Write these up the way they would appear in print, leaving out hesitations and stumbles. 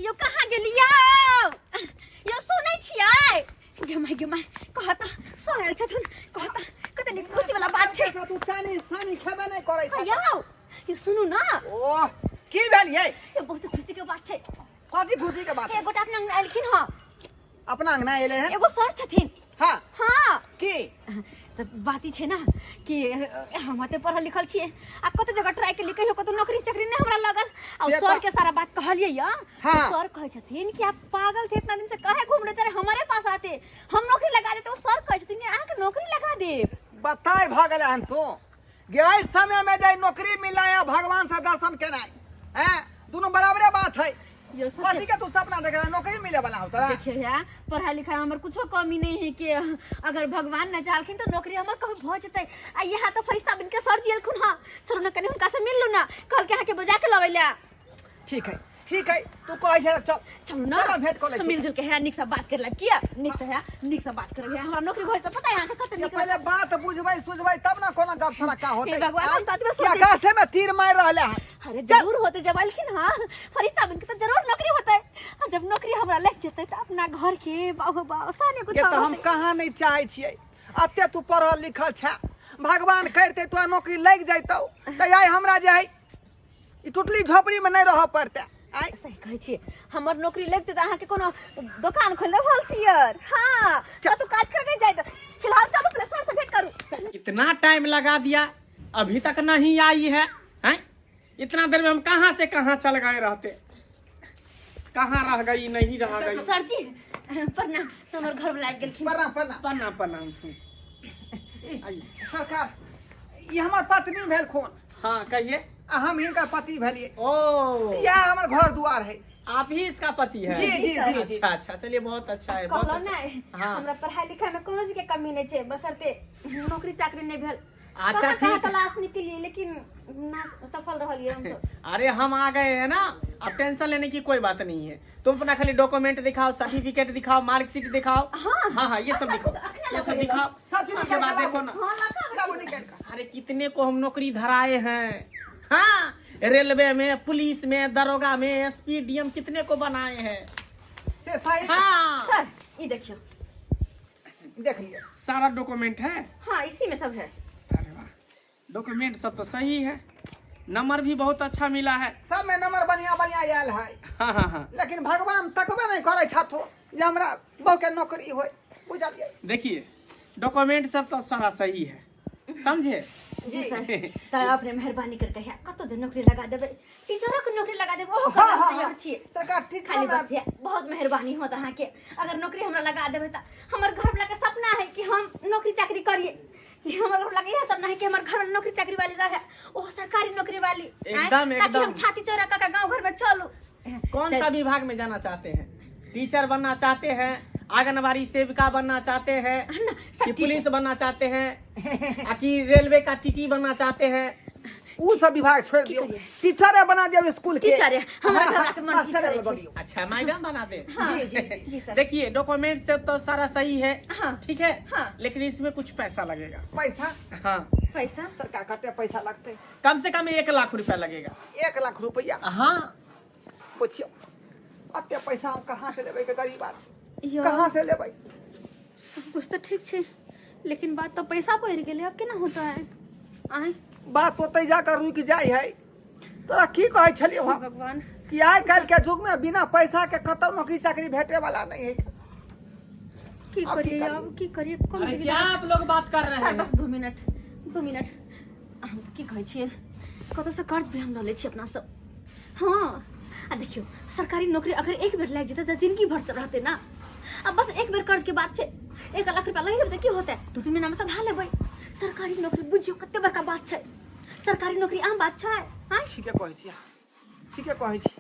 यौ कहाँ गेलियै यौ सुनै छियै गे माय गे माय कहता सर आयल छथुन कहता कते नीक खुशी वाला बात छै तू चानी सानी खेबे नहि करै छै यौ यौ सुनू ना ओह की भेल यै यौ बहुत खुशी के बात छै कथी खुशी के बात एक गोटा अपना अंगना एलखिन हँ अपना अंगना एले हैं एगो सर छथिन हाँ हाँ की तऽ बात ई छै ने कि हम एते पढ़ल लिखल छियै आ कते जगह ट्राई केलियै कहियो कतौ नौकरी चाकरी नहि हमरा लगल आ से सर तऽ- के सारा बात कहलियै या हाँ। सर कहै छथिन कि आप पागल थे इतना दिन से काहे घूम रहे थे हमारे पास आते हम नौकरी लगा देते वो सर कहै छथिन कि अहाँके नौकरी लगा देब बताय भऽ गेलै हन तू गे एहि समय में जे नौकरी मिलनाइ आ भगवान से दर्शन केनाइ हैं दुनू बराबरे बात है यो सच कथी के तू सपना देख रहा नौकरी मिले वाला हो तोरा देखियो यार पढ़ाई लिखाई में हमर कुछो कमी नहीं है कि अगर भगवान न चाहलखिन तो नौकरी हमर कभी भऽ जेतै आ यहाँ तो फरिश्ता बन के सर जी एलखुन हँ चलू ने कनि हुनका से मिल लू ना कहल के अहाँके बजा के लबै ला ठीक है ठीक है तू कहै छै चल चलू ना चल भेंट कऽ लै छी। मिलजुल के है नीक से बात कर लेब किया नीक से है नीक से बात कर हमरा नौकरी भऽ जेतै पता है अहाँके कते ये नीक पहले बात बुझबै सुझबै तब ना कोनो गप सला का होतै हे भगवान, हम तऽ एतबे आइ, सोचै छी। आकाशे में तीर मारि रहले हन अरे जरूर होते जब अलखिन हाँ फरिश्ता बन के तो जरूर नौकरी होते आ जब नौकरी हमरा लग जेते तो अपना घर के बाबू बाबू साने कुछ ये तऽ हम कहाँ नहीं चाहै छियै अते तू पढ़ल लिखल छै भगवान करते तोरा नौकरी लागि जैतौ तऽ आइ हमरा जे है ई टुटली झोपड़ी में नहीं रह पड़तै आइ सही कहै छियै हमर नौकरी लगतै तऽ अहाँके कोनो दोकान खोलि देब होलसेलर हाँ कतौ काज करे नहि जाय तऽ फिलहाल चलू पहिले सर से भेंट करू इतना टाइम लगा दिया अभी तक नहीं आई है हैं इतना देर में हम कहाँ से कहाँ चल गए रहते कहाँ रह गई नहीं रह गई सर जी प्रणाम हमर घर वाला आबि गेलखिन प्रणाम प्रणाम प्रणाम प्रणाम ई, सरकार ई हमर पत्नी भेल खून हाँ कहिए आ हम हिनकर पति भेलिए ओ यह हमर घर दुआर है आप ही इसका पति है जी जी जी जी अच्छा अच्छा चलिए बहुत अच्छा है बहुत कहलहुँ अच्छा। ने हाँ। हमरा पढ़ाई लिखाई में कोनो चीज के कमी नहीं छै बशर्ते नौकरी चाकरी नहीं भेल अच्छा, कहाँ कहाँ ठीक है। तलाश निकलिए लेकिन ना सफल रहलिए हम सब अरे हम आ गए हैं ना अब टेंशन लेने की कोई बात नहीं है तुम अपना खाली डॉक्यूमेंट दिखाओ सर्टिफिकेट दिखाओ मार्कशीट दिखाओ हाँ। हाँ हाँ ये सब सब दिखाओ कुछ अखना ये सब लगेगा। दिखाओ सब चीज उसके बाद देखो ना हाँ लगा लाबू निकालि कऽ। अरे कितने को हम नौकरी धराए हैं हाँ रेलवे में पुलिस में दरोगा में एसपी डीएम कितने को बनाए हैं से सही हाँ सर ये देखियो देख लियौ सारा डॉक्यूमेंट है हाँ इसी में सब है अरे वाह डॉक्यूमेंट सब तो सही है नंबर भी बहुत अच्छा मिला है सब में नंबर बढ़िया बढ़िया आयल है हाँ हाँ हाँ लेकिन भगवान तकबे नहीं करै छथो जे हमरा बहु के नौकरी होय बुझलियै देखिए डॉक्यूमेंट सब तो सारा सही है समझे जी सर तऽ अपने मेहरबानी करके है कतौ जे नौकरी लगा देबै टीचरो के नौकरी लगा देबै ओहो हाँ करब हाँ तैयार हाँ छियै सरकार ठीक खाली बस है बहुत मेहरबानी होत अहाँके अगर नौकरी हमरा लगा देबै तऽ हमर घर वाला के सपना है कि हम नौकरी चाकरी करिए कि हमर घर वाला के इएह सपना है कि हमर घर वाला नौकरी चाकरी वाली रहे ओहो सरकारी नौकरी वाली आँय? एकदम, ताकि हम एकदम। छाती चौड़ा कऽ के गाँव घर में चलू कौन सा विभाग में जाना चाहते हैं टीचर बनना चाहते हैं आंगनबाड़ी सेविका बनना चाहते हैं ना, सब कि टीचर। पुलिस बनना चाहते हैं आ कि रेलवे का टीटी बनना चाहते हैं उ सब विभाग छोड़ दियो करिए? टीचरे बना दियो स्कूल के टीचरे, हमरा हाँ, घर वाला के मन मास्टरे टीचरे बना छै। दियो। अच्छा मैडम बना दे जी जी जी जी सर देखिए डॉक्यूमेंट से तो सारा सही है हाँ। ठीक है हाँ। लेकिन इसमें कुछ पैसा लगेगा पैसा हाँ पैसा सरकार कते पैसा लगते कम से कम 1 लाख रुपया लगेगा 1 लाख रुपया हाँ पूछियो अते पैसा हम कहाँ से लेबै के गरीब आदमी यो। कहाँ से लेबै सब कुछ तो ठीक छै लेकिन बात तो पैसा पड़ि गेलै अब केना होता है आय बात ओतै जाकर रुकि जाइ है तोरा की कहै छलियौ हम भगवान कि आइ काल्हि के युग में बिना पैसा के कतौ नौकरी चाकरी भेटे वाला नहीं है की अब की करिए करिए? अब की करिए कम अरे क्या आप लोग बात कर रहे सर हैं बस 2 मिनट 2 मिनट हम की कहै छियै कतौसँ कर्ज भी हम लऽ लै छियै अपना सब हाँ आ देखियौ सरकारी नौकरी अगर एक बेर लागि जेतै तऽ जिंदगी भर तऽ रहतै ना आ बस एक बेर कर्ज के बात छै 1 लाख रुपया लागि जेतै की होतै 2-3 महीनामे सधा लेबै सरकारी नौकरी बुझियौ कते बड़का बात छै सरकारी नौकरी आम बात छै आँय ठीके कहै छी ठीके कहै छी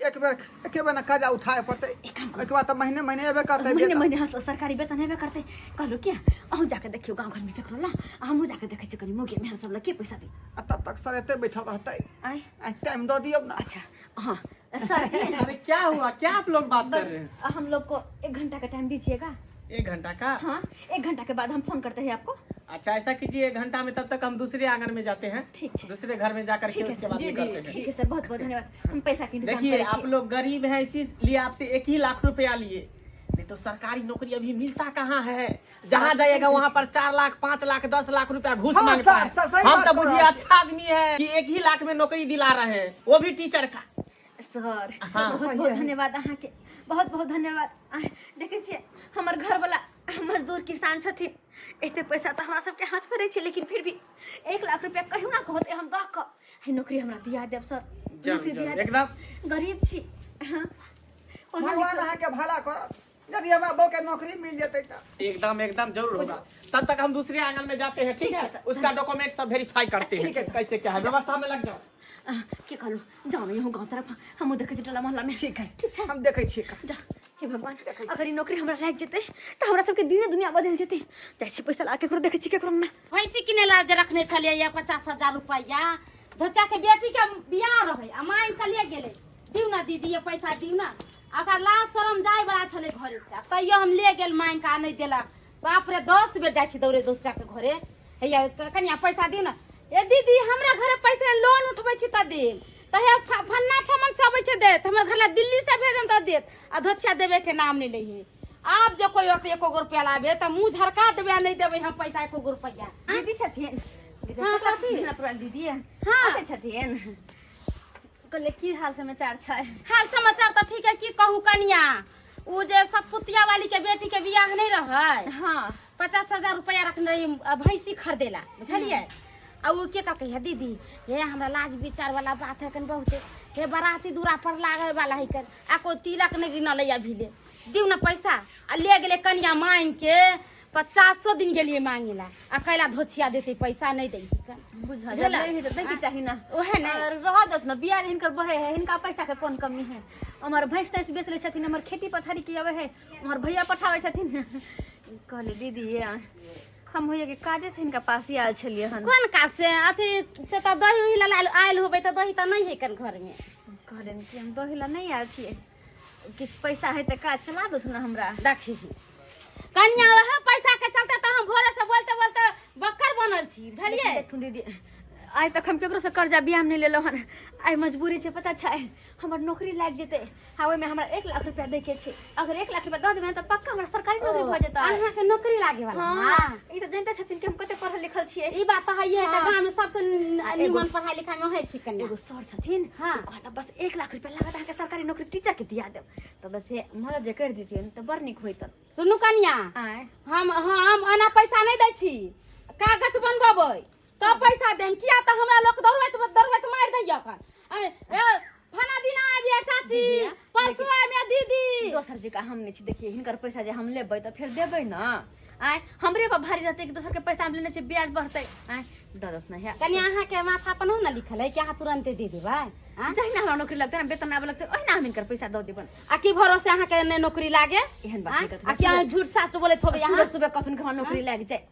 एक बेर एके बेर ने कर्जा उठाए पड़तै ओहिके बाद तऽ महीने महीने एबे करतै महीने वेतन। महीने हँस सरकारी वेतन हेबे करतै कहलहुँ कि अहूँ जाके देखियौ गाँव घरमे केकरो ला आ हमहूँ जाके देखै छियै कनि मौगी मेहर सब ला के पैसा दी आ तब तक सर एते बैठल रहतै आँय आइ टाइम दऽ दियौ ने अच्छा हाँ सर जी अरे क्या हुआ क्या आप लोग बात कर बस रहे हैं हम लोग को 1 घंटा का टाइम दीजिएगा 1 घंटा का हाँ 1 घंटा के बाद हम फोन करते हैं आपको अच्छा ऐसा कीजिए, 1 घंटा में तब तक हम दूसरे आंगन में जाते हैं। ठीक है। दूसरे घर में जाकर के ठीक है उसके बाद जी, में जी, करते हैं। ठीक है सर, बहुत बहुत धन्यवाद। हम पैसा के इंतजाम देखिए करै आप छी। लोग गरीब हैं इसीलिए आपसे 1 ही लाख रुपया लिए, नहीं तो सरकारी नौकरी अभी मिलता कहाँ है। जहाँ जाइएगा वहाँ पर 4 लाख 5 लाख 10 लाख रुपया घूस हाँ, मांगता सर, है। सर, सही हम बात तो कर बुझिए रहा अच्छा आदमी है कि 1 ही लाख में नौकरी दिला रहे हैं, वो भी टीचर का। सर हाँ। बहुत सही बहुत है। धन्यवाद अहाँके, बहुत बहुत धन्यवाद। देखै छियै हमर घर वाला मजदूर किसान छथिन, एते पैसा तऽ हमरा सबके हाथ में नहि छै, लेकिन फिर भी 1 लाख रुपया कहियो ना कहते हम दऽ कऽ हे नौकरी हमरा दिया देब सर, जरूर, नौकरी दिया जरूर, देब। एकदम। गरीब छी। हाँ। पढ़ल भगवान लिखल- अहाँके भला करत यदि हमरा बहू के नौकरी मिल जेतै तऽ। एकदम एकदम जरूर होगा। तब तक हम दूसरे आंगन में जाते हैं, ठीक ठीक है? है सर, उसका डॉक्यूमेंट सब वेरीफाई करते हैं, ठीक है सर। कैसे क्या है, व्यवस्था में लग जाओ। की कहलू जाउ ने यहूँ गाँव तरफ, हमहूँ देखै छी टोला मोहल्ला में। ठीक है, ठीक छै, हम देखै छियै। जा। हे भगवान, देखै छी। अगर ई नौकरी हमरा लागि जेतै तऽ हमरा सबके दिने दुनिया बदलि जेतै। जाइ छी पैसा ला केकरो देखै छी केकरो ना। भैंसी किने ला जे रखने छलियै ये 50,000 रुपैआ, धोचा के बेटी के बियाह रहै आ मांगि कऽ ले गेलै, दिउ ना दीदी ये पैसा दिउ ना। आ ओकरा लाज शरम जाय वाला छलै घरे से, आ तैयो हम ले गेल मांगि कऽ आ नहि देलक। बाप रे, 10 बेर जाइ छी दौड़े धोचा के घरे, हैया कनिया पैसा दिउ ना। ए दीदी हमरा घरे पैसा लोन उठबै छी तऽ देब, तऽ हे फन्ना ठमन से अबै छै देत, हमर घर ला दिल्ली से भेजम तऽ देत, आ धोचिया देबे के नाम नहि लै है। आब जे कोई ओते एको गो रुपया लाबे तऽ मुँह झरका देबै आ नहि देबै हम पैसा एको गो रुपया। दीदी छथिन? दीदी हाँ, ककरा कथी? छथिन? अपना दीदी है। हाँ। कतऽ छथिन? कहले की हाल समाचार छै? हाल समाचार तऽ ठीक है, की कहू कनिया, उ जे सतपुतिया वाली के बेटी के बियाह नहीं रहै, हाँ। 50,000 रुपया रखने रही भैंसी खरीदेला, बुझलियै? आ उ के कहै है दीदी हे हमरा लाज विचार वाला बात है कन बहुते, हे बराती दूरा पर लागल वाला है कन, आ को तिलक नहीं गिनल है अभी ले, दिउ ना पैसा। आ ले गेलै कनिया मांग के, 50 दिन गेलियै मांगे ला, आ कैला धोछिया देतै पैसा नहीं दै है। बुझल बुझल? नहीं तऽ दैके चाही ना। ओहे ने। और रह दत ना, बियाह हिनकर बढ़े है, हिनका पैसा के कोन कमी है। हमर भैंस तैंस बेच लै छथिन, हमर खेती पथारी के अबै है, हमर भैया पठाबै छथिन। कहले दीदी ये हम होइए के काजे से हिनका पास ही आयल छलियै हन। कोन काज से? अथी से तऽ दही उही ला आयल होबै तऽ दही तऽ नहि है कन घर में। कहलनि कि हम दही ला नहि आयल छियै, किछु पैसा है तऽ काज चला दत ना हमरा। देखी कन्या, वएह पैसा के चलते तऽ हम भोरे से बोलते बोलते बक्कर बनल छी, बुझलियै? देखू दीदी, आइ तक हम केकरो से कर्जा बियाह नहि लेलहुँ हन, आइ मजबूरी छै, पता छै? हमर नौकरी लागि जेतै आ ओहिमे हमरा 1 लाख रुपया दैके छै। अगर 1 लाख रुपया दऽ देबै तऽ पक्का हमरा सरकारी नौकरी भऽ जेतै। अहाँके नौकरी लागे वाला? हाँ, ई तऽ जानिते छथिन कि हम कते पढ़ल लिखल छियै। ई बात तऽ हइए है, हाँ। गाँव में सबसे निमन पढ़ाई लिखाई में होइ छी कन्या। एगो सर छथिन, हाँ। ओ कहला बस 1 लाख रुपया लागत, अहाँके सरकारी नौकरी टीचर के दिया देब, तऽ बस हे मदद जे करि दितियन तऽ बड़ नीक होइतन। सुनू कन्या, आँय। हम एना पैसा नहि दै छी, कागज बनबेबै तब पैसा देम, किया तऽ हमरा लोक दौड़बैत दौड़बैत मारि दैया कन। ए फला दिन आबिया चाची, परसू आबिया दीदी। दोसर जी का हम नहि छी, देखिए हिनकर पैसा जे हम लेबै तऽ फेर देबै ना। आँय, हमरे पर भारी रहतै कि दोसर के पैसा हम लेने छियै, ब्याज बढ़तै। आँय, दऽ दत ना हे। कन्या अहाँके माथा पर ने लिखल है कि अहाँ तुरंते दे देबै? आँय? जहिना हमरा नौकरी लगतै ने, वेतन आबऽ लगतै, ओहिना हम हिनकर पैसा दऽ देबनि। आ की भरोसे अहाँके नहि नौकरी लागे? एहन बात आँय? नहि कथु। आ कि अहाँ झूठ साच बोलैत होबै अहाँ? सुबह सुबह कथुन के हमरा नौकरी लागि जाय।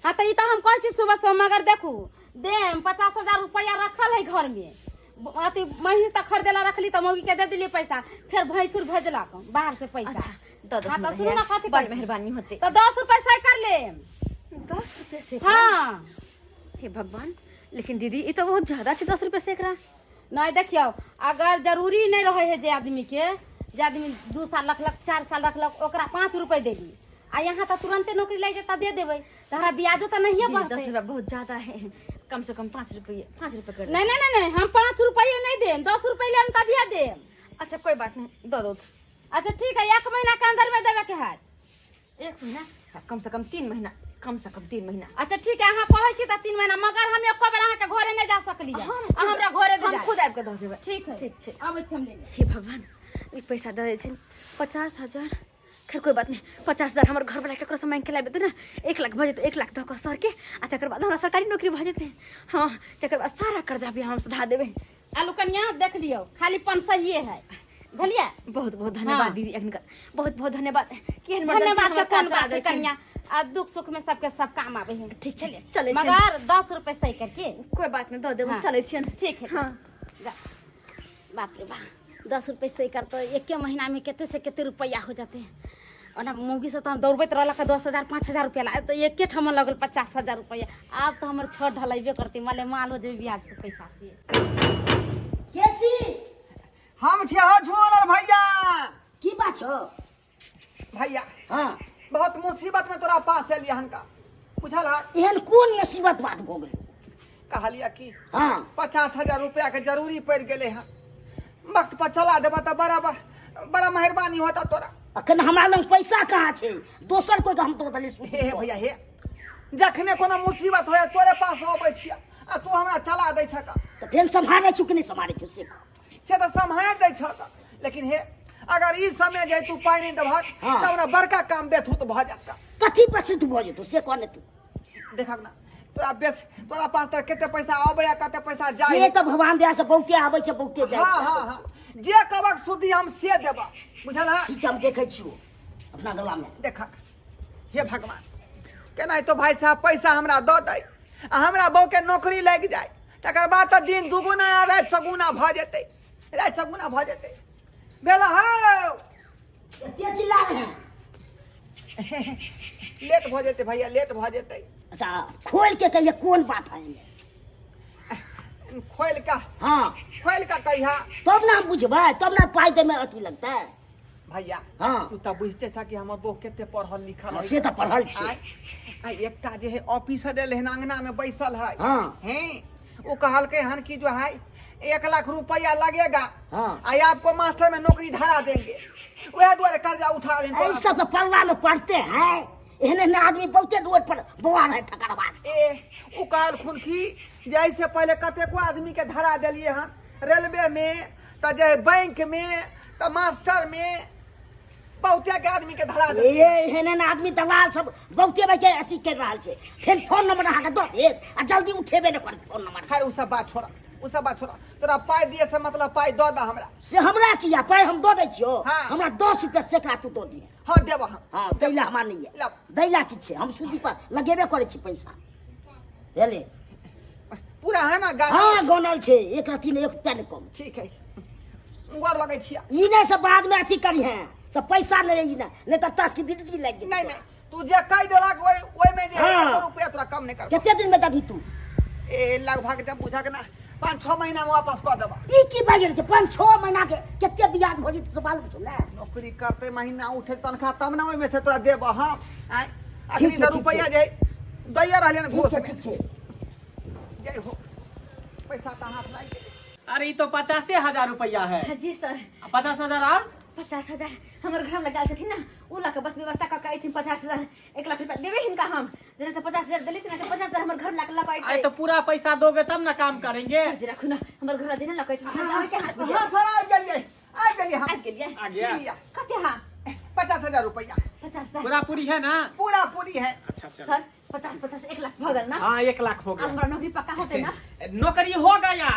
हाँ तऽ ई तऽ हम कहै छी सुबह सुबह, मगर देखू देम 50,000 रुपया रखल है घर में, अथी महिष तऽ खरीदे ला रखली तऽ मौगी के दे देलियै पैसा, फेर भैंसुर भेजलक बाहर से पैसा। अच्छा, दऽ हाँ देथिन तऽ सुनू ना कथी बड़ कहै छी। मेहरबानी होतै। तऽ 10 रुपया सही कर लेम। 10 रुपया से? हाँ। हे भगवान, लेकिन दीदी ई तऽ बहुत ज्यादा छै 10 रुपया से एकरा। नहीं देखियौ, अगर जरूरी नहीं रहे है जे आदमी के, जे आदमी 2 साल रखलक 4 साल रखलक ओकरा 5 रुपये देली, आ यहाँ तऽ तुरंते नौकरी लागि जेतै दे देबै तऽ हमरा ब्याजो तऽ नहिए दीदी, बढ़तै। 10 रुपया बहुत ज्यादा है, कम से कम 5 रुपये, 5 रुपये कर दे। नहीं नहीं नहीं नहीं, हम 5 रुपये नहीं देम, 10 रुपये लेम तभिए देम। अच्छा कोई बात नहीं, दऽ दो। अच्छा ठीक है, 1 महीना के अंदर में देवे के है। 1 महीना? हाँ, कम से कम 3 महीना, कम से कम 3 महीना। अच्छा ठीक है, अहाँ कहै छी तऽ 3 महीना, मगर हम एको बेर अहाँके घरे नहि जा सकलियै। अहाँ हमरा घरे दे हम जायब। खुद आबि कऽ दऽ देबै। ठीक है, ठीक छै, आबै छी हम लेने। हे भगवान, ई पैसा दऽ दै छै 50,000। खैर कोई बात नहीं, 50,000 हमर घर वाला केकरो से मांगि के लाबि देतै ने, 1 लाख भऽ जेतै। 1 लाख दऽ कऽ सरके आ तकर बाद हमरा सरकारी नौकरी भऽ जेतै। हाँ, तकर बाद सारा कर्जा भी हम सुधा देबै। आलू कनिया देख लियौ, खाली पनसहिए है, बुझलियै? बहुत बहुत धन्यवाद। हाँ। दीदी, एखनकर बहुत बहुत धन्यवाद। केहन धन्यवाद के कोन चला बात है देलखिन। कनिया, आ दुख सुख में सबके सब काम आवे है। ठीक छै, चलै छियनि। मगर 10 रुपये सही करके। कोई बात नहीं, दऽ देबै। हाँ। चलै छियनि। ठीक है। हाँ। जा। बाप रे बाप, 10 रुपये सही कर तो एक महीना में कितने से कितने रुपया हो जाते हैं। ओना मौगी सब तऽ हम दौड़बैत रहलक 10,000 5,000 रुपया ला तऽ एके ठाम लगल 50,000 रुपया। आब तऽ हमर छत ढलेबे करतै, माले माल हो जेबै ब्याज के पैसा से। के छी? हम छियै हो झुआलाल भैया। की बात छौ भैया? हाँ। बहुत मुसीबत में तोरा पास एलियै हनका, बुझल है? एहन कोन मुसीबत बात भऽ गेल? कहलियै कि हाँ। 50,000 रुपया के जरूरी पड़ि गेलै हन, वक्त पर चला देबा तऽ बड़ा बड़ा मेहरबानी होता तोरा। अखन हमरा लग पैसा कहाँ छै? दोसर कोई के हम दऽ देली। हे हे भैया, हे जखने कोनो मुसीबत होए तोरे पास अबै छियै आ तू हमरा चला दै छक। तऽ फेर सम्हारै छु कि नहि सम्हारै छु से कह। से तऽ सम्हारि दै छक, लेकिन हे अगर ई समय जे तू पाइ नहि देबहक हाँ। तऽ हमरा बड़का काम बेथुत भऽ जायत। कथी बेथुत भऽ जेतौ से कह ने तू। देखक ना, तोरा बेस तोरा पास तऽ कते पैसा अबै आ कते पैसा जाइ। से तऽ भगवान दया से बहुते आबै छै, बहुते जाइ हाँ छै। हाँ हाँ, जे कबक सुधी हम से देबा, बुझल है? ठीक छै, हम देखै छियौ अपना गला में। देखक, हे भगवान, केना तो भाई साहब पैसा हमरा दऽ दै आ हमरा बहू के नौकरी लागि जाय, तकर बाद तऽ दिन दुगुना आ राति चौगुना भऽ जेतै, राति चौगुना भऽ जेतै। भेल हौ? एते चिल्ला रहे हैं? लेट भऽ जेतै भैया, लेट भऽ जेतै। अच्छा, खोल के कहिए कोन बात है एहिमे। खोलि कऽ? हाँ। खोलि कऽ कहिया। तब ने हम बुझबै, तब ने पाइ दैमे अथी लगतै। भैया। हाँ। तू तऽ बुझते छ कि हमर बहू कते पढ़ल लिखल हाँ, है। से तऽ पढ़ल छै। आइ एकटा जे है ऑफिसर एलै हन, अंगना में बैसल है। हाँ। हैं, वो कहलकै हन कि जो है 1 लाख रुपया लगेगा। हाँ। आ आपको मास्टर में नौकरी धरा देंगे, वएह दुआरे कर्जा उठा लेन। एहि सब के पल्ला में पड़ते हैं, एहन एहन आदमी बहुते रोड पर बौआ रहे ठकरवा से। ए ओ कहलखुन कि जे एहिसे पहिले कतेको आदमी के धरा देलिए हन रेलवे में, तऽ जे बैंक में, तऽ मास्टर में, बहुते के आदमी के धरा देलिए। ए एहन एहन आदमी दलाल सब बहुते भाई के अथी कर रहल छै। फेर फोन नंबर अहाँके दऽ देत आ जल्दी उठेबे नहि करत फोन नंबर। खैर, उ सब बात छोड़ा, उ सब बात छोड़ा, तोरा पाइ दिए से मतलब, पाइ दऽ दऽ हमरा। से हमरा किया पाइ हम दऽ दै छियौ। हाँ। हमरा 10 रुपया सैकड़ा तू दऽ दिहे। हाँ, देबऽ हम। हाँ, दैला हमरा नहि यऽ। लाउ। दैला की छै, हम सूदी पर लगेबे करै छी पैसा। हेले। पूरा है ना गाना? हाँ, गनल छै, एक रत्ती नहि, एक रुपया नहि कम। ठीक है, गोर लगै छियै। ई नहि से बाद में अथी करिहे से पैसा नहि रही, नहि नहि तऽ तक बिरदी लागि गेल। नहीं नहीं, तू जे कहि देलक ओहि ओहिमे जे हाँ। एको रुपया तोरा कम नहि करबो। कते दिन में देबही तू? ए लगभग जब बुझक ना 5-6 महीना में वापस कऽ देबा। ई की बाजि छै? 5-6 महीना के कते ब्याज भऽ जेतै से मालूम छौ ने? नौकरी करते महीना उठे तनख्वाह तब ना ओहिमे से तोरा देबऽ हम। आँय, ठीक अखनी छै, तऽ ठीक रुपैआ छै। जे दैये रहलै ने ठीक घूस छै। में। ठीक छै। जय हो, पैसा तऽ हाथ लागि गेलै। अरे ई तो 85,000 रुपया है। जी सर। 50,000 और? 50,000 हमर घर में लगाल छथिन ना, उ लऽ कऽ बस व्यवस्था कऽ के अयथिन। 50,000, 1 लाख रुपया देबै हिनका हम, जेना तऽ 50,000 देली, तेना तऽ 50,000 हमर घर लऽ कऽ लऽ कऽ अरे अयतै। तो पूरा पैसा दोगे तब ना काम करेंगे। सर जी, राखू ना, हमर घर जेना लऽ कऽ अयथिन, अहाँके हाथ में। हाँ सर, आबि गेलियै, आबि गेलियै हम। आबि गेलियै? आ गया। ई लिअ। कते? हाँ। 50,000 रुपया। 50,000। पूरा पूरी है ना? पूरा पूरी है। अच्छा चलो। सर, 50 50 1 लाख भऽ गेल ना? हाँ, 1 लाख हो आब गया। हमरा नौकरी पक्का होतै ना? नौकरी हो गया।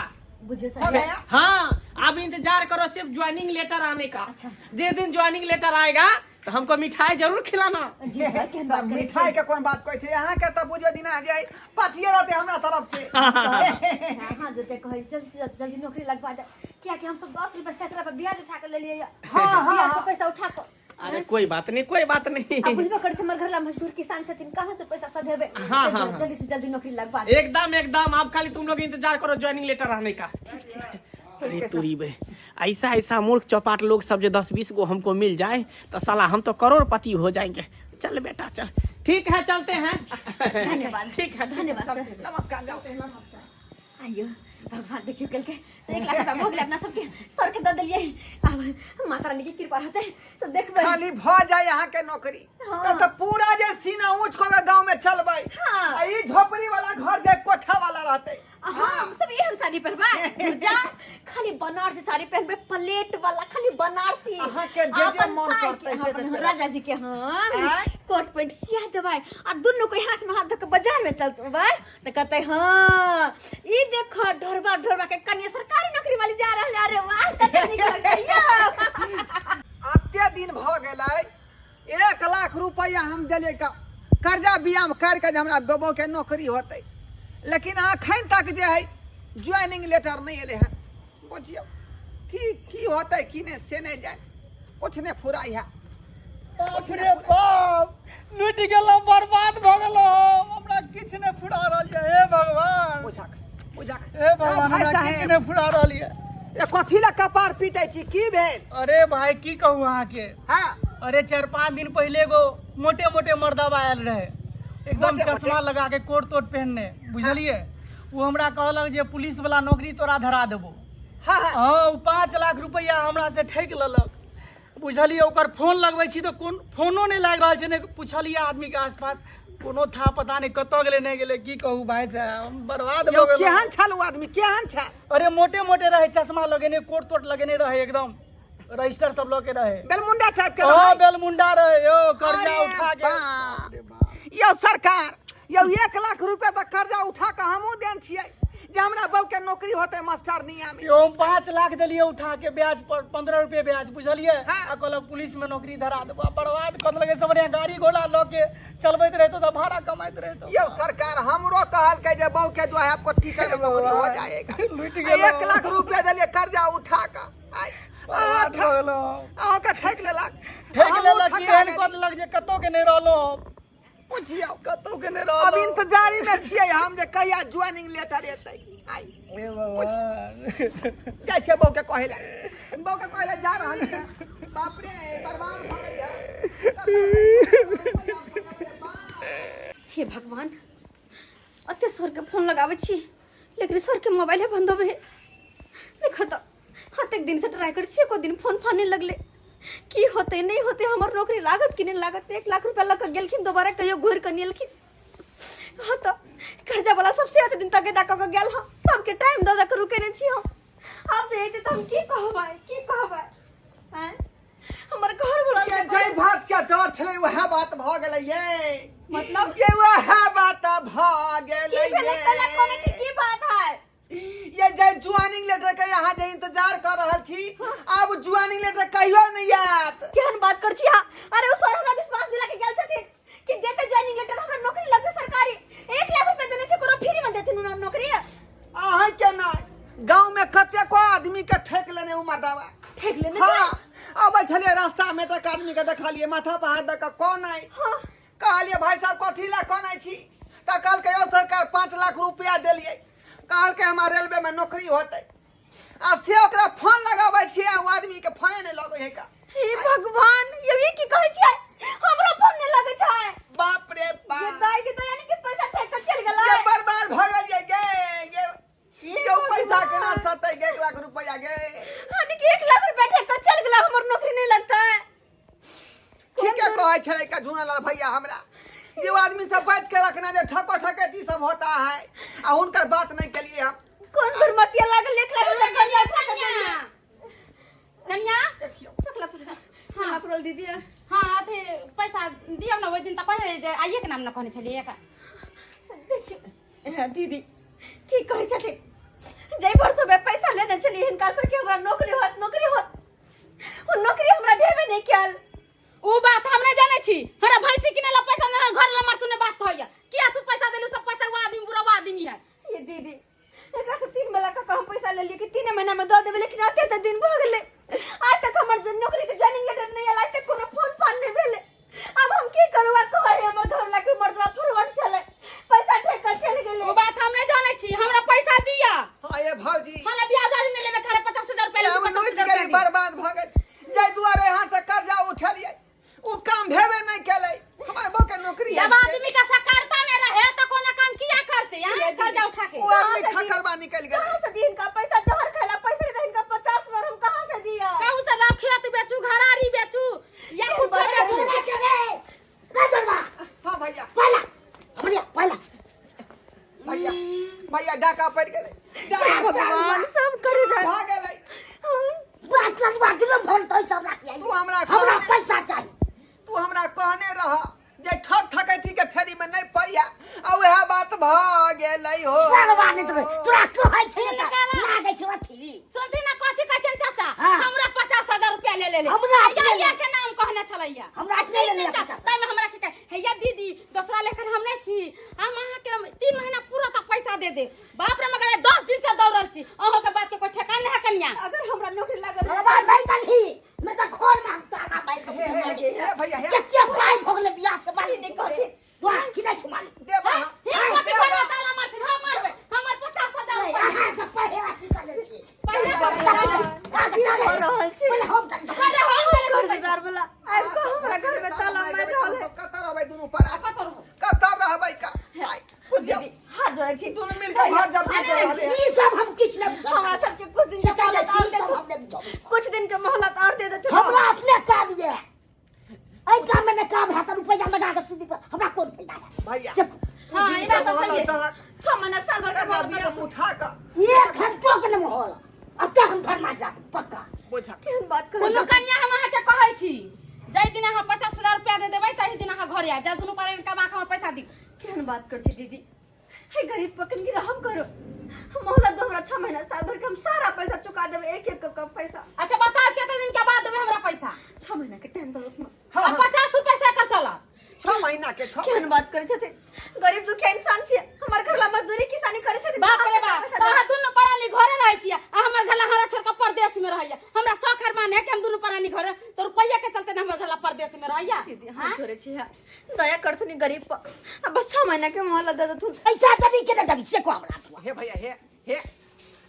बुझियौ हो सर। गया। हाँ, अब इंतजार करो सिर्फ ज्वाइनिंग लेटर आने का। अच्छा। जिस दिन ज्वाइनिंग लेटर आएगा तो हमको मिठाई जरूर खिलाना। जी सर, केहन बात सर, करै मिठाई छियै? के कोन बात कहै छै, अहाँके तऽ बुझियौ दिना जे पाथिए रहतै हमरा तरफ से। हाँ, जल्दी कहै छी, जल्दी से जल्दी नौकरी लगवा दे, कियाकि हम सब 10 रुपया सैकड़ा पर ब्याज उठा के लेलियै। हाँ, हाँ, ब्याज से हाँ। पैसा उठा कऽ। अरे कोई बात नहीं, कोई बात नहीं। आ बुझबे करै छी, हमर घर ला मजदूर किसान छथिन, कहाँ से पैसा सधेबै? हाँ, हाँ, हाँ। जल्दी से जल्दी नौकरी लगवा दे। एकदम एकदम, आप खाली तुम लोग इंतजार करो ज्वाइनिंग लेटर आने का। अरे तुरी बे, ऐसा ऐसा मूर्ख चौपाट लोग सब जो 10-20 गो हमको मिल जाए तो साला हम तो करोड़पति हो जाएंगे। चल बेटा चल, ठीक है, चलते हैं। धन्यवाद। ठीक है। धन्यवाद सर। नमस्कार, जाओ। आइयो भगवान, देखियो कल के तऽ 1 लाख रुपया भऽ गेलै अपना सबके, सर के दऽ देलियै। आब माता रानी के कृपा रहतै तऽ देखबै। खाली भऽ जाय अहाँके नौकरी हाँ। तऽ पूरा जे सीना ऊँच कऽ के गाँव में चलबै। हाँ। आ ई झोपड़ी वाला घर जे कोठा वाला रहतै। हाँ, तब एहन साड़ी पहिरबै जा, खाली बनारसी साड़ी पहिरबै, प्लेट वाला, खाली बनारसी। अहाँके जे जे अपन मोन साई करतै के, से अपन देखबै। राजा जी के हम आँय? कोट पैंट सिया देबै आ दुनू कोई हाथ में हाथ धऽ के बाजार में चलतबै तऽ कहतै, हाँ ई देखो, ढोरबा ढोरबा के कनिया सरकारी नौकरी वाली जा रहल है। अरे वाह, कते नीक लगै यौ। अते दिन भऽ गेलै, 1 लाख रुपैआ हम देलियै का कर्जा बियाम करि कऽ जे हमरा बेबो के नौकरी होतै, लेकिन अखन तक जे है ज्वाइनिंग लेटर नहि एलै हन। बुझियौ की की होतै की नहि से नहि जानि, कुछ नहि फुराइ है। बाप रे बाप, लूटि गेलहुँ, बर्बाद भऽ गेलहुँ हम। हमरा किछु नहि फुरा रहल यऽ। हे भगवान, बुझक बुझक। हे भगवान, भाई हमरा किछु साहेब। नहि फुरा रहल यऽ। ए, कथी लए कपार पीटै छी? की भेल? अरे भाई, की कहू अहाँके। हाँ। अरे 4-5 दिन पहिले एगो मोटे मोटे मर्दबा आयल रहे एकदम मोटे मोटे? चश्मा लगा के, कोट तोट पहनने, बुझलिए? ओ हमरा कहलक जे पुलिस वाला नौकरी तोरा धरा देबो। हाँ हाँ हाँ, ओ 5 लाख रुपया हमरा से ठकि लेलक, बुझलिए? ओकर फोन लगबै छी तऽ कोन फोनो नहि लागि रहल छै। नहि पुछलिए आदमी के आसपास, कोनो था पता नहि कतऽ गेलै नहि गेलै। की कहू भाई साहब, हम बर्बाद यौ, भऽ गेलहुँ। केहन छल ओ आदमी, केहन छल? अरे मोटे मोटे रहे, चश्मा लगेने, कोट तोट लगेने रहे, एकदम रजिस्टर सब लऽ के रहे। बेलमुंडा टाइप के हाँ। रहै? बेलमुंडा रहे यौ, कर्जा अरे उठा के। बाप। यौ सरकार, यौ 1 लाख रुपया तऽ कर्जा उठा कऽ हमहूँ देन छियै जे हमरा बहू के नौकरी होतै मास्टरनिया में। यौ, हम 5 लाख देलियै उठा के ब्याज पर, 15 रुपये ब्याज, बुझलिए? हाँ। आ कहलक पुलिस में नौकरी धरा देबो। आ बर्बाद कऽ देलक। एहिसँ बढ़िआँ गाड़ी घोड़ा लऽ के चलबैत रहितो तऽ भाड़ा कमाइत रहितो। यौ सरकार, हमरो कहलकै जे बहू के जो है आपको टीचर में नौकरी हो जाएगा। लूटि आ गेलहुँ। 1 लाख रुपया देलियै कर्जा उठा कऽ। आइ अहाँ बर्बाद भऽ गेलहुँ। अहाँके ठकि लेलक। ठकि हमहूँ लेलक कि ठका एहन कऽ गेली। देलक जे कतौ के नहि रहलहुँ हम। बुझियौ, कतौ के नहि अब रहलहुँ। इंतजारी में छियै हम जे कहिया ज्वाइनिंग लेटर एतै। आइ हे भगवान। जाइ छियै बहू के कहै लए, बहू के कहै लए जा रहल छियै। बाप रे, बर्बाद भऽ गेलियै। हे भगवान, अते सर के फोन लगाबै छी लेकिन सर के मोबाइले बंद होबे। देखो तऽ अतेक दिन से ट्राई करै छी, एको दिन फोन फान नहि लगले। की होते नहि होते, हमर नौकरी लागत कि नहि लागत? 1 लाख रुपया लऽ कऽ गेलखिन, दोबारा कहियो घुरि कऽ नहि एलखिन। हाँ, तऽ कर्जा वाला सबसे अते दिन तक कऽ कऽ गेल हँ। सबके टाइम दऽ दऽ कऽ रुकेने छी हम। आब जे हेतै तऽ हम की कहबै, की कहबै? आँय, हमर घर वाला ये जय भात के डर छलै, वएह बात भऽ गेलै ये। मतलब? ये वएह बात भऽ गेलै। की भेलै? पहिले कहने छी, ये की बात है? ये जय ज्वाइनिंग लेटर के यहाँ जे इंतजार कर रहल छी, आब ज्वाइनिंग लेटर कहियो नहीं आयत। केहन बात कर छी अहाँ? अरे ओ सर हमरा विश्वास दिला के गेल छथिन कि देते ज्वाइनिंग लेटर, हमरा नौकरी लगते सरकारी। 1 लाख रुपया देने छै, कोनो फ्री में देथिन हुनका नौकरी? अहाँ के नहीं, गांव में कतेको आदमी के ठेक लेने उ मर्दावा। ठेक लेने? हाँ, अबै छलियै रास्ता में तक आदमी के देखलियै माथा पर हाथ दऽ कऽ कनै। हाँ। कहलियै, भाई साहब, कथी ला कनै छी? तऽ कहलकै, यौ सरकार, 5 लाख रुपया देलियै, कहलकै हमरा रेलवे में नौकरी होतै। आ से ओकरा फोन लगाबै छियै आ ओ आदमी के फोने नहि लगै है का। हे भगवान, ये भी की कहै छियै? हमरो फोन नहि लगै छै। बाप रे ये बाप। दाई के तो यानी कि पैसा ठेक के चल गेलै। ये बर्बाद भऽ गेलियै गे। ये हे ये पैसा भगवान। केना सतै गे, 1 लाख रुपया गे? यानी कि 1 लाख रुपया ठेक के चल गेलै, हमर नौकरी नहीं लगता है। ठीके कहै छलै का झूनालाल भैया हमरा जे ओ आदमी सब बच के रखना, जे ठको ठकैती सब होता है। आ हुनकर बात नहीं केलिए हम। कोन दुर्मतिया लागल, 1 लाख रुपया कर्जा उठा के कनिया, देलियै। कनिया। देखियौ। चकला पर, हाँ, पड़ल दीदी। हाँ, अथी पैसा दियौ ने। ओहि दिन तऽ कहने रहियै जे आइए के नाम ने कहने छलियै एक। देखियौ हाँ, दीदी की कहै छथिन? जै भर सुबह पैसा लेने छलियै हिनका से कि हमरा नौकरी होत, नौकरी होत, ओ नौकरी हमरा देबे नहि कयल। उ बात हम नहीं जानै छी। हमरा भैंसी किने ला पैसा नहीं, घर ला मर तूने बात कहैया किया तू पैसा देलू? सब पचौआ आदमी, बुढ़वा आदमी है। ये दीदी, एकरा से 3 बेला कऽ हम पैसा लेलियै कि 3 महीना में दऽ देबै, लेकिन एते तऽ दिन भऽ गेलै, आइ तक हमर जो नौकरी के ज्वाइनिंग लेटर नहि आयल, आइ तक कोनो फोन फान नहि भेलै। आब हम की करू? आ कहै हमर घरवला के मर्दवा फरवड छलै, पैसा ठेक कऽ चलि गेलै। उ बात हम नहीं जानै छी, हमरा पैसा दिया। हाँ ये भौजी। हमरा ब्याज आज नहीं लेबे करे। 50,000 रुपया हम 50,000 लूटि रुपया गेली, दी। बर्बाद भऽ गेल। जाहि दुआरे यहाँ से कर्जा उठेलियै, उ काम भेबे नहीं केलै। हमर बहू के नौकरी जब आदमी का सकारता नहीं रहे तो कोनो काम किया करते यहाँ कर्जा उठा के? उ आदमी कहाँ से दी? ठकरबा निकलि गेलै। कहाँ से दी इनका पैसा? जहर खाला पैसा नहीं, इनका 50,000 हम कहाँ से दिया? कहूँ से लाभ खेत बेचू, घरारी बेचू या कुछ बेचू। हाँ भैया। पहला भैया, पहला। भैया, भैया, डाका पड़ि गेलै, डाका। भगवान, सब करे जा। भऽ गेलै। बात बात बात जुनो फोन तो सब राखिए। तू हमरा हमरा कहने- पैसा चाहिए। तू हमरा कहने रह जे ठक ठकैती के फेरी में नहीं पड़िया, आ वएह बात भऽ गेलै हो। सरवा नहीं देबै तोरा, कहै छै हे तऽ काला। लागै छै अथी। सुनती ना कथी कहै छनि चाचा? हाँ। हमरा 50,000 रुपया ले ले ले। हमरा हैया अपने ले। के नाम कहने छलैया। हमरा अपने ले ले। चाचा 50। ताहिमे हमरा की कहे, हैया दीदी, दोसरा लेखन हम नहीं छी, हम अहाँके 3 महीना पूरा तक पैसा दे दे। बाप रे, मगर 10 दिन से दौड़ल छी। अहाँके बात के कोई ठेकान नहीं है कनिया। अगर हमरा नौकरी लागल सरवा नहीं दलही, नहीं तऽ घर में हम ताला मारि हे, हे, के हे, भैया, हे। के कोन फायदा है भैया से हाँ, ई बात तऽ सही है। 6 महीना साल भर के कर्जा मोहलत बिया दऽ देथुन। उठा कऽ एक घंटो के नहि मोहल अते हम धरना जा पक्का बोझा केहन बात करै सुनू कनिया हम अहाँके कहै छी जाहि दिन अहाँ 50,000 रुपया दे देबै ताहि दिन अहाँ घरे आबि जाउ दुनू प्राणी कमा कऽ हमरा पैसा दियौ केहन बात कर छी दीदी हे गरीब पकन की रहम करो हम मोहलत दो हमरा 6 महीना साल भर के हम सारा पैसा चुका देबै एक एक कऽ पैसा अच्छा बताउ कते दिन के बाद देबै हमरा पैसा 6 महीना के टाइम दो अपना हाँ, आ हाँ। 50 रुपया से एकर चलत 6 महीना के 6 केहन बात करै छथिन गरीब दुखिया इंसान छियै हमर घर ला मजदूरी किसानी करै छथिन बाप रे बाप पैसा तऽ अहाँ दुनू प्राणी घरे रहै छियै आ हमर घर हमरा छोड़ कऽ परदेश में रहैया हमरा शौक अरमान है कि हम दुनू प्राणी घरे तो रुपैया के चलते ने हमर घर परदेश में रहैया दीदी हाथ जोड़े छियै दया करथुन गरीब पर आ बस 6 महीना के मोहलत दे देथुन पैसा देबी के नहि देबी से कह हमरा तू हे भैया हे हे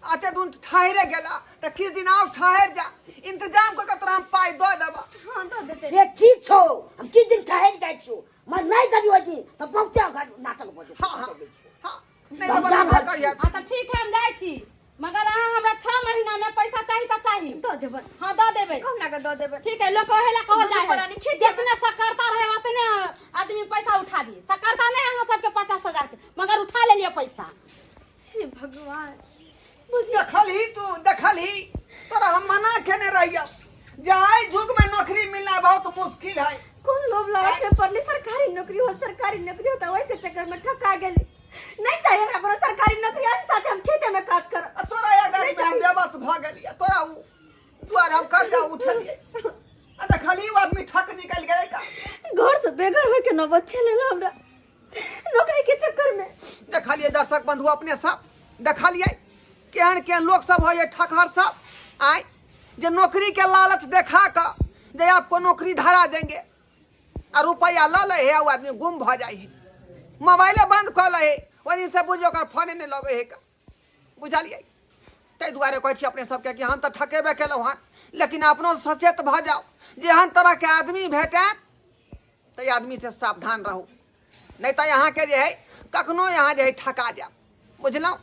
अते दिन ठहरे गेला तऽ किछु दिन आब ठहर जा इंतजाम कऽ के तोरा हम पाइ दऽ देबा हाँ दऽ देते से ठीक छौ हम किछु दिन ठहरि जाइ छियौ मगर नहि देबी ओहि दिन तऽ बहुते अगर नाटक भऽ जेतौ हाँ हाँ हाँ नहीं हम तो जा बता रहल करिया हाँ तऽ ठीक है हम जाइ छी मगर अहाँ हमरा 6 महीना में पैसा चाही तऽ चाही दऽ देबन हाँ दऽ देबै कहुना कऽ दऽ देबन ठीक है लोग कहेला कहल दुनू जाय है प्राणी खेती जितने सकरता रहे उतने आदमी पैसा उठा दी सकरता नहीं अहाँ सबके 50,000 के मगर उठा ले लिया पैसा हे भगवान देखल ही तू देखल ही तोरा हम मना केने रहिया जाय युग में नौकरी मिलना बहुत मुश्किल है कोन लोभ लालच में पड़ली सरकारी नौकरी हो सरकारी नौकरी हो त ओहि के चक्कर में ठका गेली नहीं चाहिए हमरा कोनो सरकारी नौकरी अही साथे हम खेते में काज करब आ तोरा या गाड़ी में हम बेबस भऽ गेलियै तोरा उ दुआरे हम कर्जा उठलियै आ देखलही उ आदमी ठक निकलि गेलै का घर से बेघर होके नौबत छेले हमरा नौकरी के चक्कर में देखलियै दर्शक बंधु अपने सब देखलियै केहन केहन लोक सब होइए ठकहर सब आय जे नौकरी के लालच देखा कऽ जे आपको नौकरी धरा देंगे आ रुपैआ लऽ लै है ओ आदमी गुम भऽ जाइ है मोबाइले बंद कऽ लै है ओहि से बुझियौ ओकर फोने नहि लगै है का बुझलियै ताहि दुआरे कहै छी अपने सबके कि हम तऽ ठकेबे केलहुँ हन लेकिन अपनो सचेत भऽ जाउ जेहन तरहके आदमी भेटत ताहि आदमीसँ सावधान रहू नहि तऽ अहाँके जे है कखनो अहाँ जे है ठका जायब बुझलहुँ।